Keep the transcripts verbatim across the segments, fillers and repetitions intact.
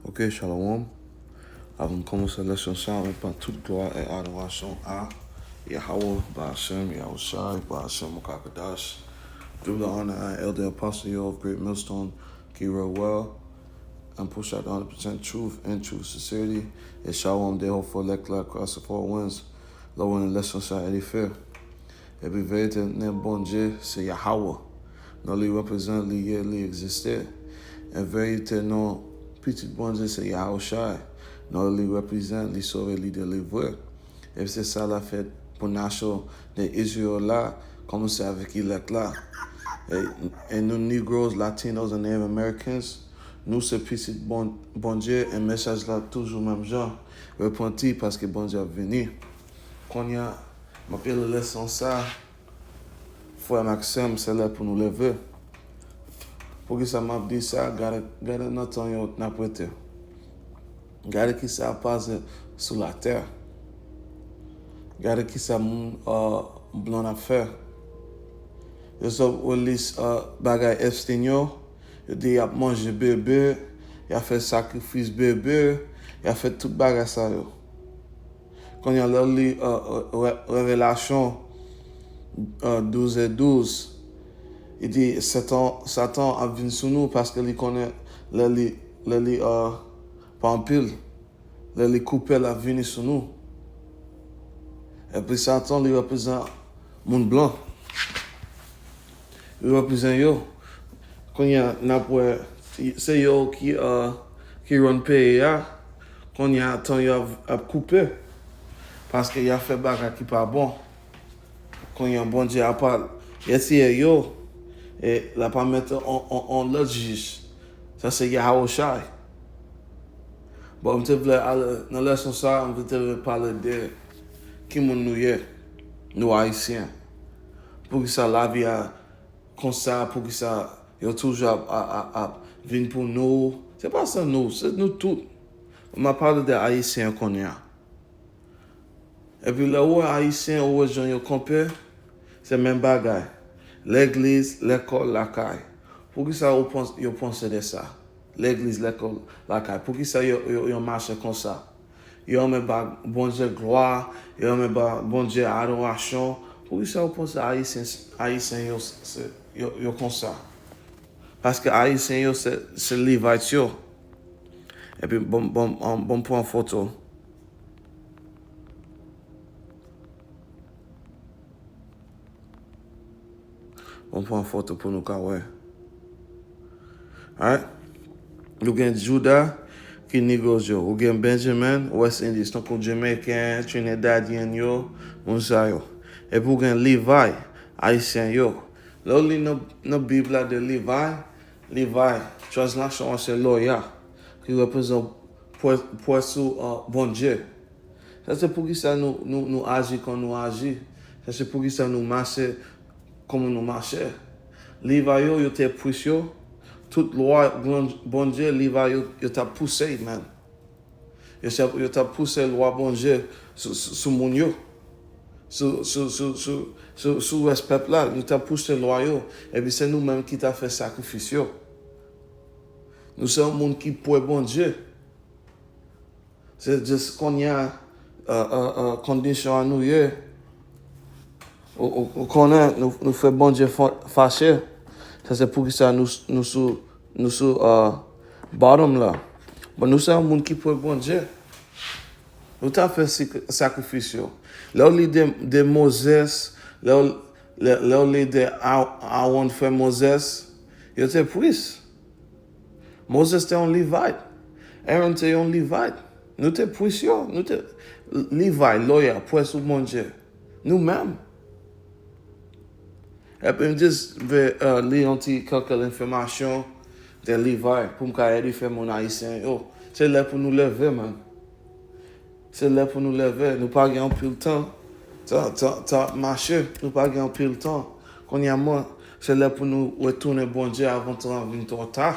Ok, shalom. Avan m kòmanse leson sa, mwen pa tout glwa e adorasyon a Yahweh Ba'ashem Yahushai Ba'ashem Ukakadash. Double honor a Elder Apostle Yo of Great Millstone, Kira Well, and push out one hundred percent truth and true sincerity. E shalom de ho for lekla across the four winds. Lè w wè nan leson sa, e li fè. Epi verite non Bondye se Yahweh. Non li reprezante, li ye, li egziste. E verite non Pitit Bondye se Yahushai. Non li reprezante, li sove, li delivre. Epi se sa l ap fè pou nasyon de Izrayèl la, kòmanse avèk elèk la. E, e nou Negroes, Latinos and Native Americans, nou se pitit Bon-, Bondye, e mesaj la toujou menm jan. Repanti paske Bondye ap vini. Kounye a, m ap rele leson sa, frè m ak sè m, se lè pou nou leve. Poukisa m ap di sa? Gade, gade nan tan yo n ap rete. Gade kisa ap pase sou latè. Gade kisa moun, uh, blan ap fè. Yo sot release, uh, bagay Epstein yo. Yo di y ap manje bebe, y ap fè sakrifis bebe, y ap fè tout bagay sa yo. Kounye a, lè w li, uh, uh, Re-, Revelasyon, uh, douz e douz, li di Satan, Satan ap vin sou nou paske li konnen lè li, lè li, uh, pa anpil, lè li koupe, l ap vini sou nou. Epi Satan, li reprezante moun blan. Li reprezante yo. Kounye a, n ap wè, se yo ki, uh, ki rann peyi a. Kounye a, tan yo ap, ap koupe. Paske y ap fè bagay ki pa bon. Kounye a, Bondye apa retire yo. E l apa mete on, on, on lòt jij. Sa se Yahushai. Bon, m te vle ale nan leson sa, m te vle pale de ki moun nou ye, nou Ayisyen. Poukisa lavi a konsa, poukisa yo toujou ap, ap, ap, ap vin pou nou? Se pa sèl nou, se nou tout. M ap pale de Ayisyen kounye a. Epi lè w wè Ayisyen, ou wè jan yo kanpe, se menm bagay. Legliz, lekòl, lakay. Poukisa ou pans-, yo panse de sa? Legliz, lekòl, lakay. Poukisa yo, yo, yo mache konsa? Yo renmen ba Bondye glwa, yo renmen ba Bondye adorasyon. Poukisa ou panse Ayisyen, Ayisyen yo, se, yo, yo konsa? Paske Ayisyen yo, se, se Levite yo. Epi, bon, bon, bon, bon pran foto. Bon pran foto pou nou ka wè. Alright? Nou gen Juda, ki Negroes yo. Ou gen Benjamin, West Indies, tankou Jamaican, Trinidadian yo, moun sa yo. Epi ou gen Levi, Ayisyen yo. Lè w li nan, nan Bib la de Levi, Levi, translation an se lawyer, ki reprezante pwè, pwè sou, uh, Bondye. Sa se poukisa nou, nou, nou aji kon nou aji. Sa se poukisa nou mache kòman nou mache. Levi yo, yo te pris yo. Tout lwa Bondye, Levi yo, yo t ap pouse, man. Yo t ap, yo t ap pouse lwa Bondye sou, sou, sou moun yo. Sou, sou, sou, sou, sou, sou rès pèp la, yo t ap pouse lwa yo. Epi se nou menm ki t ap fè sakrifis yo. Nou se yon moun ki pwè Bondye. Se jis kounye a, uh, uh, uh, kondisyon an nou ye. Ou, ou, ou konnen, nou, nou fè Bondye fa-, fache. Sa se poukisa nou, nou sou, nou sou, uh, bottom la. Bon, nou se yon moun ki pwè Bondye. Nou ta fè sik-, sakrifis yo. Lè w li de, de Moses, lè w, lè, lè w li de A-, Aaron frè Moses, yo te pris. Moses te yon Levite. Aaron te yon Levite. Nou te pris yo. Nou te Levi, lawyer, pwè sou Bondye. Nou menm. Epi m jis vle, uh, li yon ti kèk enfòmasyon de Levi pou m ka edifye moun ayisyen yo. Se lè pou nou leve, man. Se lè pou nou leve. Nou pa gen anpil tan. Tan, tan, tan ap mache. Nou pa gen anpil tan. Kounye a, mwen, se lè pou nou retounen Bondye avan tan an vin twò ta.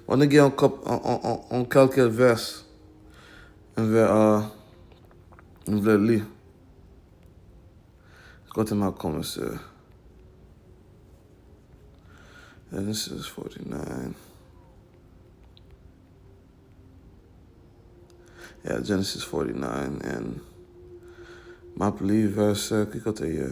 Bon, nou gen yon kòp, yon, yon, yon, yon kèlke vès. M vle, uh, m vle li. Kote m ap kòmanse? Genesis forty-nine. Yeah, Genesis forty-nine, and m ap li vèsè, ki kote ye?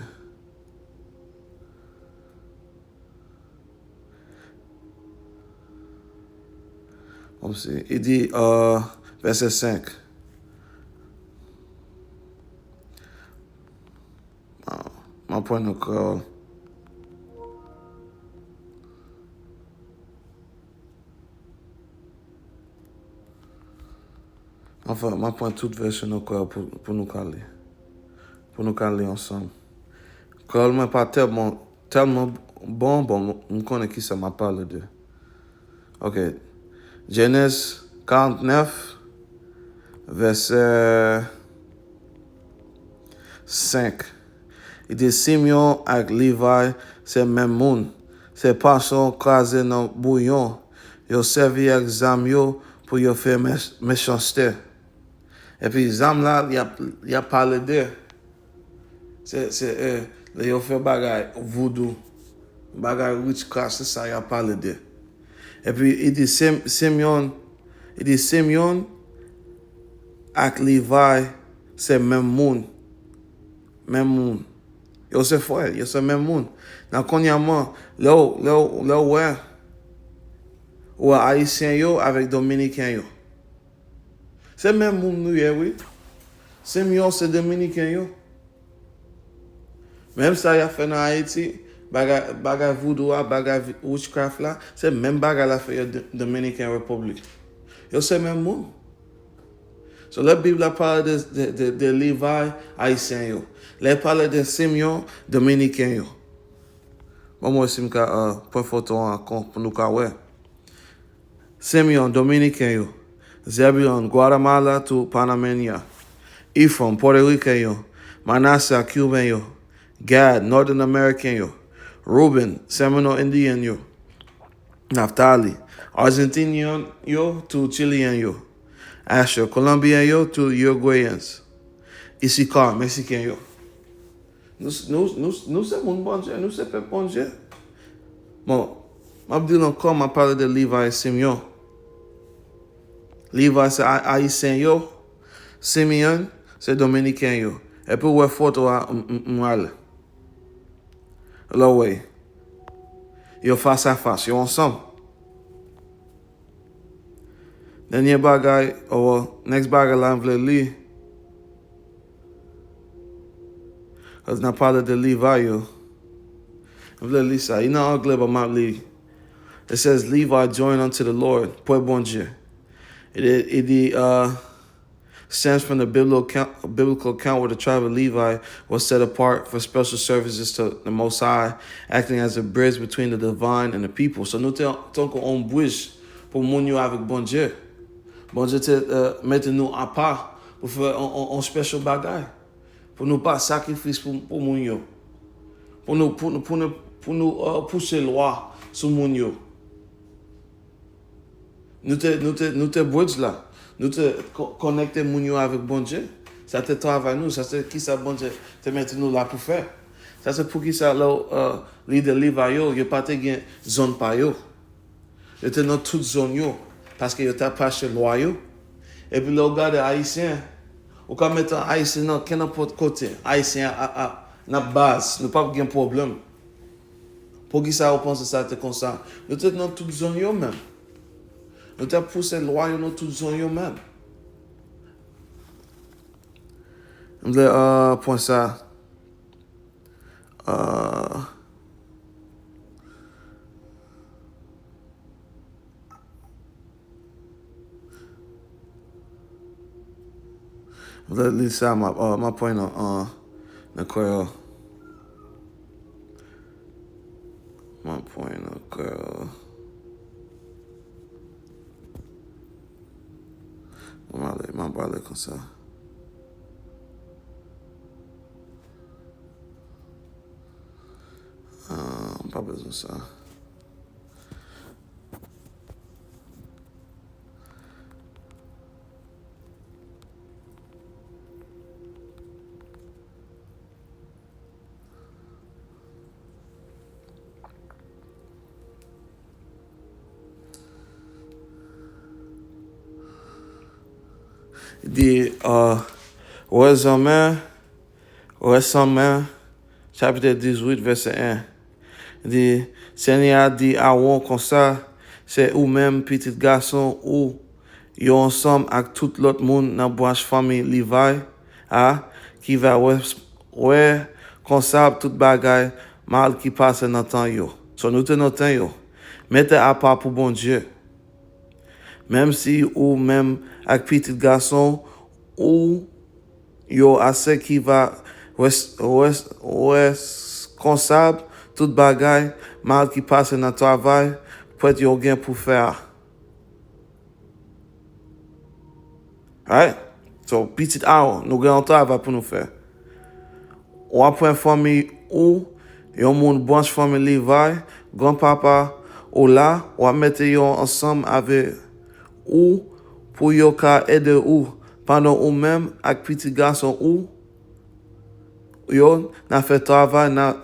Kòmsi, li di, uh, vèsè senk. Ah, m ap pran nan kreyòl. Anfen, m ap pran tout vèsyon nan kreyòl pou, pou nou ka li. Pou nou ka li ansanm. Kreyòl mwen pa tèlman, tèlman bon, bon, m konnen kisa m ap pale de. Ok. Jenèz karannèf, vèsè senk. Li di, Simeyon ak Levi se menm moun. Se pwason kraze nan bouyon. Yo sèvi ak zam yo pou yo fè mech-, mechanste. Epi zam la, y ap, y ap pale de. Se, se, eh, lè yo fè bagay voodoo, bagay witchcraft, se sa y ap pale de. Epi, li di Sim-, Simeyon, li di Simeyon ak Levi se menm moun. Menm moun. Yo se frè, yo se menm moun. Nan kounye a man, lè w, lè w, lè w wè, ou wè Ayisyen yo avèk Dominiken yo. Se menm moun nou ye, wi. Simeyon se Dominiken yo. Menm sa y ap fè nan Ayiti, bagay, bagay voodoo a, bagay vi-, witchcraft la, se menm bagay la fè yo D-, Dominican Republic. Yo se menm moun. So, lè Bib la pale de, de, de, de Levi, Ayisyen yo. Lè pale de Simeyon, Dominiken yo. Bon, mwen si m ka, uh, pran foto an kon pou nou ka wè. Simeon, Dominiken yo. Zebulon, Guatemala to Panamenya. Ephraim, Pòtoriken yo. Manase, Cuban yo. Gad, Northern American yo. Reuben, Seminole Indian yo. Naphtali, Argentinian yo to Chilean yo. Asher, Colombian yo to Uruguayans. Issachar, Mexican yo. Nou, nou, nou, nou se moun Bondye, nou se pèp Bondye. Bon, m ap di l ankò, m ap pale de Levi e Simeon. Levi se A-, Ayisyen yo, Simeon se Dominiken yo. Epi w wè foto a, m, m, m ale. Lè w wè yo fas a fas, yo ansanm. Dènye bagay, oh, next bagay la, m vle li. Cause n ap pale de Levi yo. M vle li sa. Li nan anglè, but m ap li. It says, Levi joined unto the Lord. Prè Bondye. It, it, it, uh, stems from the biblical account, biblical account where the tribe of Levi was set apart for special services to the Most High, acting as a bridge between the divine and the people. So nou te tankou yon bridge pou moun yo avèk Bondye. Bondye te, uh, mete nou apa pou fè yon, yon, yon special bagay. Pou nou pa sakrifis pou, pou moun yo. Pou nou, pou nou, pou nou, pou nou, uh, pouse lwa sou moun yo. Nou te, nou te, nou te bridge la. Nou te ko-, konekte moun yo avèk Bondye. Sa te travay nou, sa se kisa Bondye te mete nou la pou fè. Sa se poukisa lè w, uh, lidè Levi yo, yo pa te gen zòn pa yo. Yo te nan tout zòn yo, paske yo t ap preche lwa yo. Epi lè w gade Ayisyen, ou ka mete Ayisyen nan kenenpòt kote. Ayisyen a, a, a, nan baz, nou p ap gen pwoblèm. Poukisa ou panse sa te konsa? Nou te nan tout zòn yo menm. Nou te ap pouse lwa yo nan tout zòn yo menm. M vle, euh, pwen sa. Euh, m vle li sa, m ap, euh, m ap pwen nan, euh, nan kreyòl. M ap pran yon ankò. M ale, m ap ale konsa. Ah, m pa bezwen sa. Di, uh, Wè zanmen, Wè zanmen, chapit dizuit, vèsè en. Di, Senyè a di Awon konsa, se ou menm, pitit gason ou yo ansanm ak tout lòt moun nan branch fanmi Livay a, ki va wè, wè konsab tout bagay mal ki pase nan tan yo. So, nou te nan tan yo. Mete apa pou Bondye. Menm si ou menm ak pitit gason ou yo ase ki va res-, res-, reskonsab tout bagay mal ki pase nan travay prèt yo gen pou fè a. Right? So, pitit Aawon, nou gen yon travay pou nou fè. W ap pran fanmi ou, yon moun branch fanmi Livay, granpapa ou la, w ap mete yo ansanm avè ou pou yo ka ede ou, pandan ou menm ak pitit gason ou yo nan fè travay nan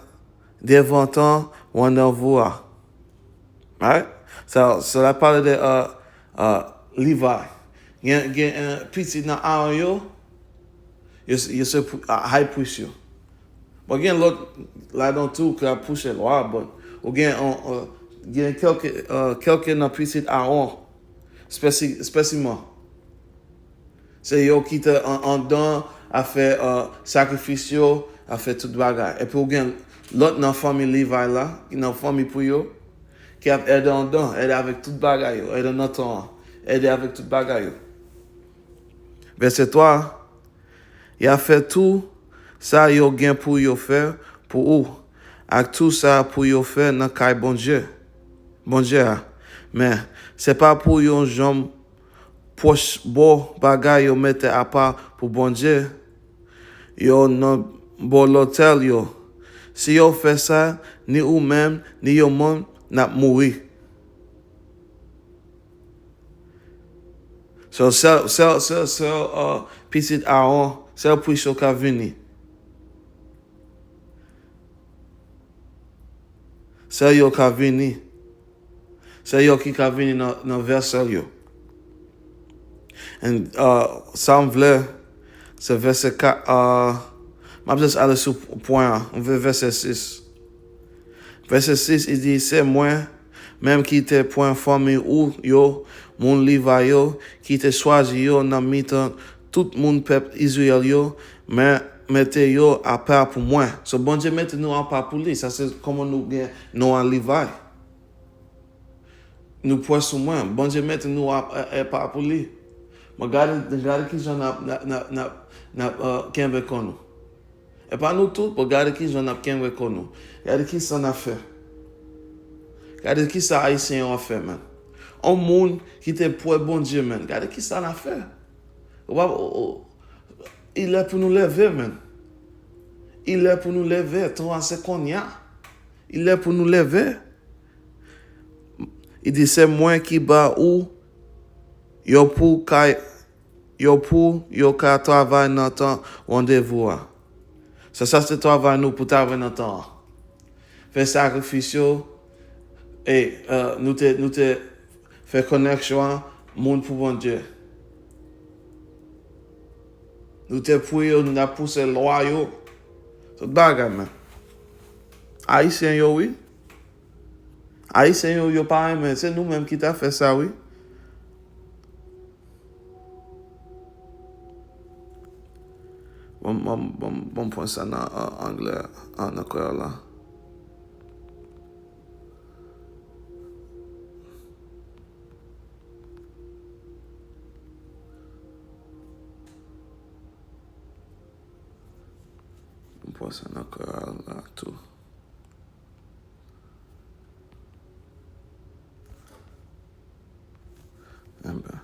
devan tan randevou a. Right? So, so la pale de, uh, uh, Livay. Gen, gen, uh, pitit nan Aawon yo, yo, se- yo se pri- uh, high priest yo. Bon, gen lòt ladan tou ki ap pouse lwa, but ou gen, uh, uh, gen kèlke, uh, kèlke nan pitit Aawon, spesi-, spesiman. Se yo ki te an-, andan a fè, uh, sakrifis yo, a fè tout bagay. Epi ou gen lòt nan fanmi Livay la, ki nan fanmi pou yo, ki ap ede andan, ede avèk tout bagay yo, ede nan tan an, ede avèk tout bagay yo. Vèsè twa, y a fè tou sa yo gen pou yo fè pou ou, ak tou sa pou yo fè nan kay Bondye, Bondye a. Men, se pa pou yon janm pwòch bò bagay yo mete apa pou Bondye yo nan bò lotèl yo. Si yo fè sa, ni ou menm, ni yo moun, n ap mouri. So, sèl, sèl, sèl, sèl, uh, pitit Aawon, sèl pris yo ka vini. Sèl yo ka vini. Se yo ki ka vini nan, nan vèsèl yo. And, uh, sa m vle, se vèsè kat, uh, m ap jis ale sou pwen an, m vle vèsè sis. Vèsè sis, li di, se mwen menm ki te pran fanmi ou yo, moun Livay yo, ki te chwazi yo nan mitan tout moun pèp Izrayèl yo, men mete yo apa pou mwen. So, Bondye mete nou apa pou li. Sa se kòman nou gen non an Livay. Nou pran sou mwen. Bondye mete nou a, a, apa pou li. Men gade, gade kijan n ap, n ap, n ap, n ap, n ap, uh, kenbe kò nou. E pa nou tout, men gade kijan n ap kenbe kò nou. Gade kisa n ap fè. Gade kisa Ayisyen yo ap fè, man. On moun ki te pran Bondye, man. Gade kisa n ap fè. Ou pa, ou, ou, il lè pou nou leve, man. Il lè pou nou leve. Tan an se kounye a. Il lè pou nou leve. Li di, se mwen ki ba ou yo pou kay, yo pou yo ka travay nan tan randevou a. Se sa se travay nou pou travay nan tan an. Fè sakrifis yo, e, uh, nou te, nou te fè konèksyon an, moun pou Bondye. Nou te priye yo, nou t ap pouse lwa yo. Tout bagay, men. Ayisyen yo, wi. Ayisyen yo, yo pa renmen. Se nou menm ki ta fè sa, wi. Bon, bon, bon, bon pran sa nan, uh, anglè, uh, nan kreyòl la. Bon pran sa nan kreyòl la tou. Enben.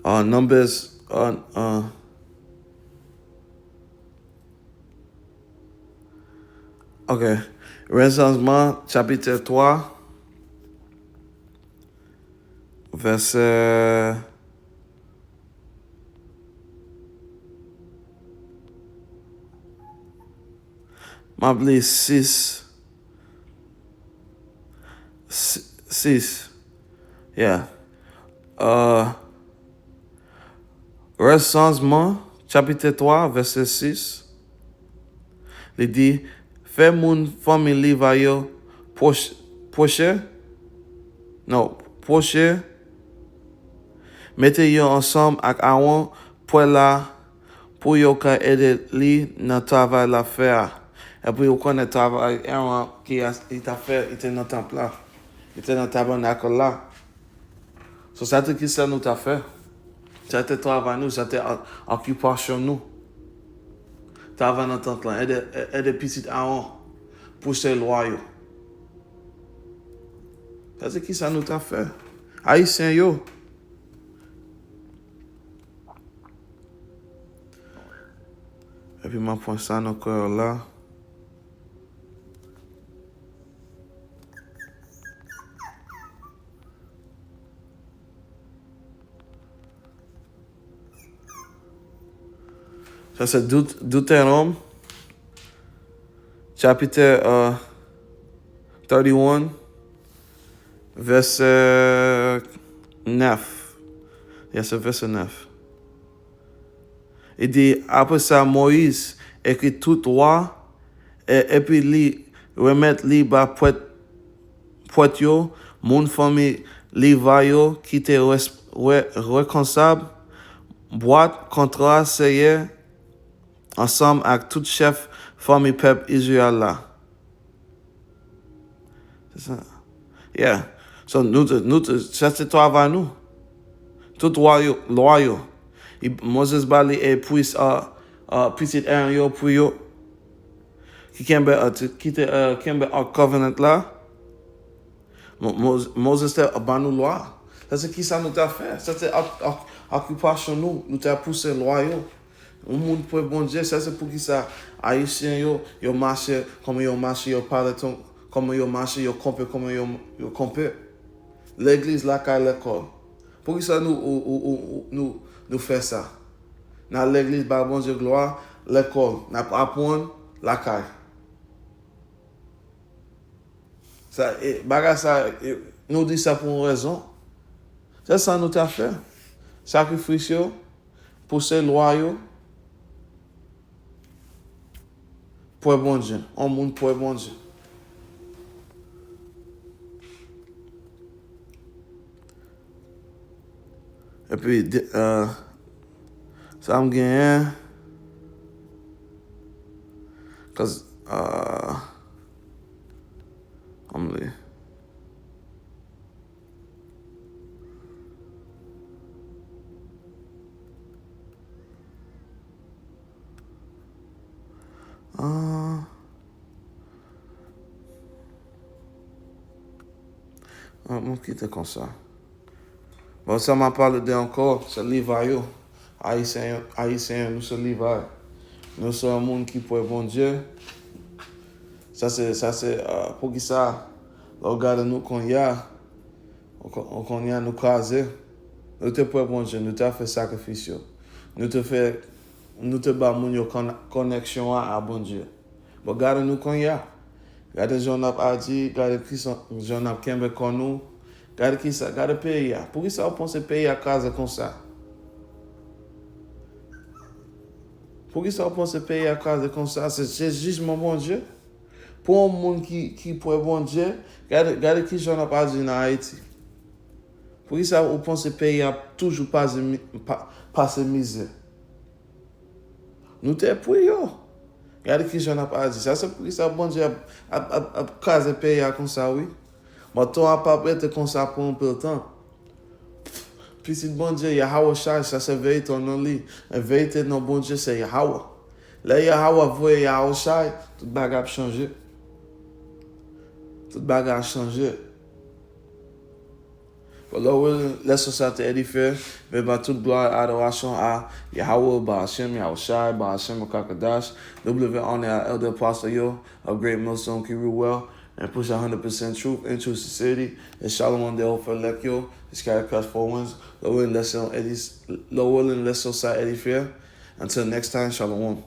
Uh, Numbers, uh, uh, ok. Resanseman, chapit twa, vèsè M ap li sis. sis. Yeah. Uh, Rès Sanzman, chapit twa, vèsè sis. Li di, fè moun fanmi Liva yo pwoch-, pwoche, non, pwoche, mete yo ansanm ak Aawon, prèt la, pou yo ka ede li nan travay l ap fè a. Epi ou konnen travay Aawon ki a, li t ap fè, li te nan tanp la. Li te nan tabènak la. So, sa te ki sa nou t ap fè? Sa te travay nou, sa te o-, okipasyon nou. Travay nan tant lan, ede, ede pitit Aawon pouse lwa yo. Sa se ki sa nou t ap fè. Ayisyen yo. Epi m ap pran sa nan kè la. Sa se Deut-, Deuteronome, chapit, euh, trannteyen, vèsè nèf. Yes, vèsè nèf. Li di, apre sa, Moyiz ekri tout lwa, e, epi li remèt li ba prèt, prèt yo, moun fanmi Liva yo ki te res-, re-, reskonsab bwat kontra Seyè, ansanm ak tout chèf fanmi pèp Izrayèl la. Se sa. Yeah. So, nou te, nou te, sa se travay nou. Tout lwa yo, lwa yo. I, Moses ba li e pris, uh, uh, pitit Aaron yo pou yo. Ki kenbe, uh, ti, ki te, uh, kenbe Ark Covenant la. Mo-, Mo-, Moses te ban nou lwa. Sa se ki sa nou te ap fè. Sa se ak, ak, okipasyon nou. Nou te ap pouse lwa yo. Yon moun pè Bondye, sa se poukisa Ayisyen yo, yo mache kòman yo mache, yo pale ton, kòman yo mache, yo kanpe kòman yo, yo kanpe. Legliz, lakay, lekòl. Poukisa nou, ou, ou, ou, ou, nou, nou fè sa? N al legliz, bay Bondye glwa, lekòl, n ap aprann, lakay. Sa, e, bagay sa, e, nou di sa pou yon rezon. Se sa nou ta fè. Sakrifis yo, pouse lwa yo, pè Bondye. Yon moun pè Bondye. Epi, de, euh, sa m genyen, 'cause, euh, ann m li. Ah. Ah, m kite konsa. Bon, sa m ap pale de ankò, se Levi yo. Ayisyen yo, Ayisyen yo, nou se Levi. Nou se yon moun ki pè Bondye. Sa se, sa se, ah, poukisa, lè w gade nou kounye a, Ou ko-, ou konnen nou kraze. Nou te pè Bondye, nou te fè sakrifis yo. Nou te fè, nou te ba moun yo kon-, koneksyon an a Bondye. Bon, gade nou kounye a. Gade jan n ap aji, gade ki jan, jan n ap kenbe kò nou. Gade kisa, gade peyi a. Poukisa w panse peyi a kraze konsa? Poukisa w panse peyi a kraze konsa? Se, se jijman Bondye. Pou yon moun ki, ki pè Bondye, gade, gade ki jan n ap aji nan Ayiti. Poukisa ou panse peyi a ap toujou pase mi-, pa-, pase mizè? Nou te pè yo. Gade ki jan n ap aji. Sa se poukisa Bondye ap, ap, ap, ap kraze peyi a konsa, wi. Bon, tan an p ap rete konsa pou anpil tan. Pitit Bondye, Yahawashai, sa se verite nan li. E verite nan Bondye se Yahawah. Lè Yahawah voye Yahawashai, tout bagay ap chanje. Tout bagay ap chanje. Bon, lè w wè lèson sa te edifye, men ba tout glwa e adorasyon a Yahawah, Bahashem, Yahushai, Bahashem, Kakadash, W honor a elder pastor yo, of Great Millstone Hebrew Well, and push a hundred percent truth and true sincerity, and Shalom de Ofer Lekyo, the Sky Crash Four Winds, lè w wè lèson edis-, lè w wè lèson sa edifye. Until next time, Shalom.